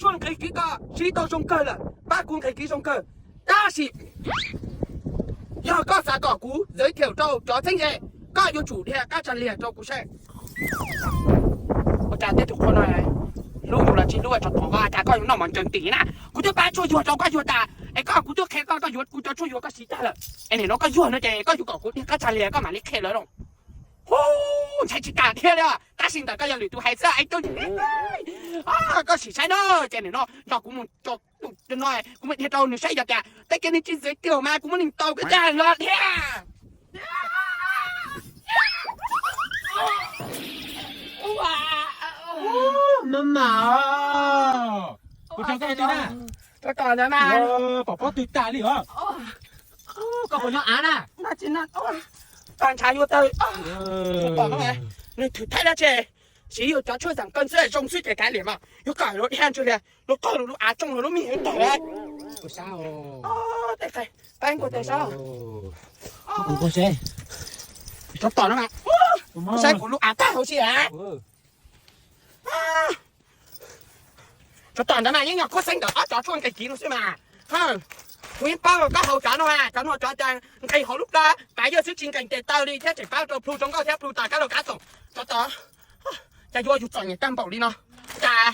Tshuaj nqis kiv koj siv tau zoo kawg lawm, pab kuv nqis kiv zoo kawg, tab sis yog koj xav kom kuv giới thiệu rau cov txheeb ze, koj yuav tsum dhia qab tsa liag rau kuv saib. Ua cas tej tus qhua no hlub yus los tsis hlub, tso tom, ua cas koj yuav noj mov ntsaws tim na. Kuv twb pab tshuaj yuag rau koj yuag tas es koj, kuv twb qhia koj, koj yuav kuv cov tshuaj yuag koj siv tag lawm, es nim no koj yuag no ces koj yuav kom kuv dhia qab tsa liag koj mam li qhia lawv los? Hu, ntshai tsis kam dhia li os, tab sis ntawm koj yog lwm tus hais xwb es koj sim saib na, ces nim no nrog kuv mus tso tus no, kuv mam dhia rau nws saib yog tias tej kev nws tsis giới thiệu mas kuv muab nws tau koj caj los dhia. Mama, kuv tso koj na, pom pob tw tas li os. Koj puas noj av na? Ntshav yuav tawg. Nws thwm thaij dab tsi? Siv yus cov tshuaj giảm cân xwb, zoo xwb ces kav liam mas yuav kom luag dhia ntsuag li, luag qawg lub av tsooj lub mis tag. Pab kuv tes saib, tso tom no mas, saib kuv lub av tag huv si. Tso tom ntawd mas yeej yog khuab xeeb ntawm ob cov tshuaj nqis kiv no xwb mas. Kuv yeej paub koj haus cov no, cov no cov nqis hauv lub plab, pav yawg xwb tsis nqis tes taw li thiab tseem pab rau plhu rau nkauj thiab plhu tas kab laus kab txoom. Tso tom, cas yuav yus txom nyem tag npaum li no. Cas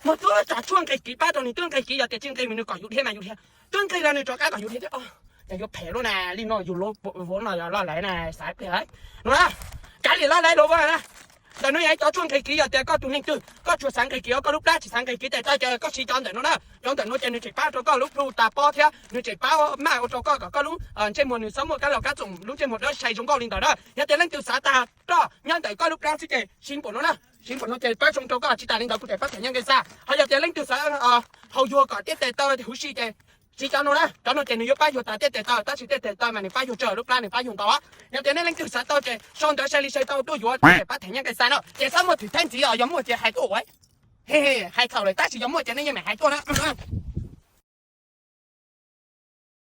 muaj tub cov tshuaj nqis kiv pab rau nws, twb nqis kiv yog tias tsis nqis mas nws kom yus dhia mas yus dhia, twb nqis los nws rov qab kom yus dhia thiab. Cas yuav phem luaj na, li no yus lub vauv no yog loj laiv na, xav pliag no. Kav liam loj laiv lub vauv na. Ntawm no yog ib cov tshuaj nqis kiv, yog tias koj tus neeg twg koj tsuas xav nqis kiv koj lub plab tsis xav nqis kiv tes taw ces koj siv cov ntawm no na. Cov ntawm no ces nws tseem pab rau koj lub plhu tas pob thiab nws tseem pab maj ua rau koj kom koj lub ntsej muag nws txhob muaj kab laus kab txoom, lub ntsej muag dawb sai zoo nkauj li ntawd na. Yog tias leej twg xav tag roj nyob ntawm koj lub plab xwb ces siv npaum no na. Siv npaum no ces pab zoo rau koj, tsis tas li ntawd kuv tseem pab them nyaj nqi xa. Ho yog tias leej twg xav haus yuag kom tiaj tes taw huv si ces siv cov no na. Cov no ces nws yuav pab yuag tas tiaj tes taw, tab sis tiaj tes taw mas nws pab yuag tsawg lub plab nws pab yuag ntau. Yog tias nej leej twg xav tau ces sau ntawv sai li sai tau tuaj yuav, pab them nyaj nqi xa no ces txhob muaj thwm thaij ntxiv os, yog muaj ces hais tuaj ua. Hais txhaum lawm tab sis yog muaj ces nej yeej meem hais tuaj na.